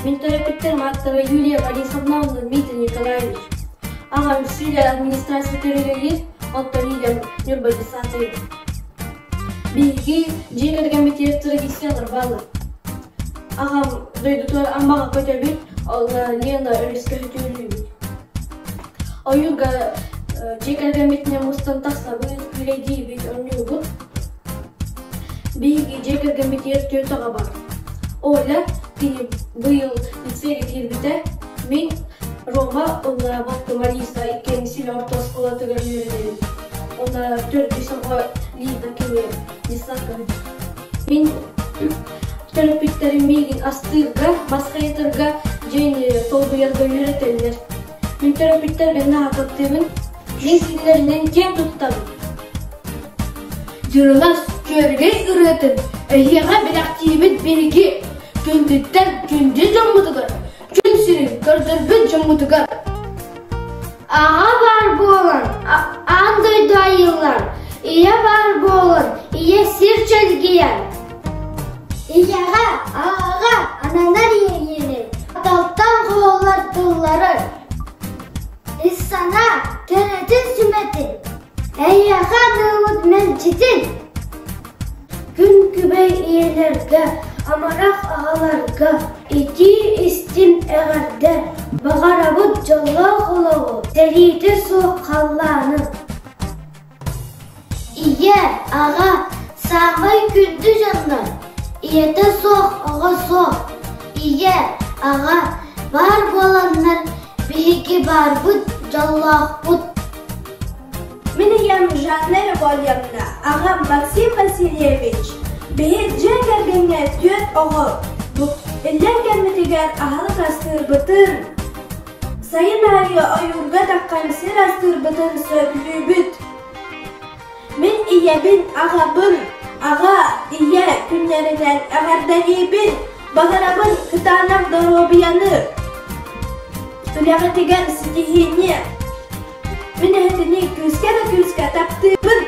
Мин төрөппүттэрим ааттара Юлия Борисовна уонна Дмитрий Николаевич. Аҕам Сүүрэ администрация үлэлиир, оттон ийэм Ньурба десантыыр. Биһиги дьиэ кэргэммитигэр традициялар бааллар. Аҕам дойдутугар Аммаҕа көтөбүт, онно Лена өрүскэ сөтүөлүүбүт. Ойуурга дьиэ кэргэммитинэн мустан тахсабыт, күүлэйдиибит, оонньуубут. Биһиги дьиэ кэргэммитигэр түөрт аҕа баар. Оля кини быйыл лицейгэ киирбитэ, мин Рома уонна балтым Алиса иккиэн силэ орто оскуолатыгар үөрэнэбит. Уонна төрдүс оҕо Лида кини детсадка Мин төрөппүттэрим миигин астыырга, мас хайытарга, дьиэни солбуйарга үөрэтэллэр. Мин төрөппүттэрбин наһаа таптыыбын, мин кинилэринэн киэн туттабын. Дьырылас күөрэгэй ырыатын эһиэхэ бэлэхтиибит биһиги күндүттэн күндү дьоммутугар, күн сирин көрдөрбүт дьоммутугар. Аҕа баар буолан, аан дойду айыллар, ийэ баар буолан, ийэ сир чэлгийэр. Ийэҕэ, аҕаҕа ананар иэйиини, аталтан хоһуллар тыллары, ис санаа кэрэтин сүмэтин, эйиэхэ аныыбыт мэлдьитин. Күн күбэй ийэлэргэ, амарах аҕаларга итии-истиҥ эҕэрдэ, баҕарабыт дьоллоох олоҕу, сэриитэ суох халлааны. Ийэ, аҕа саамай күндү дьоннор, ийэтэ суох оҕо суох. Ийэ, аҕа баар буоланнар биһиги баарбыт, дьоллоохпут. Мин ийэм Жанна Львовна, аҕам Максим Васильевич. Биһи дьиэ кэргэҥҥэ түөрт оҕо. Иллэҥ кэммитигэр аһылык астыырбытын, сайын аайы ойуурга таххан сир астыырбытын сөбүлүүбүт. Мин ийэбин, аҕабын, аҕа, ийэ күннэринэн эҕэрдэлиибин, баҕарабын кытаанах доруобуйаны, үлэҕитигэр ситиһиини. Мин эһэтини күүскэ да күүскэ таптыыбын.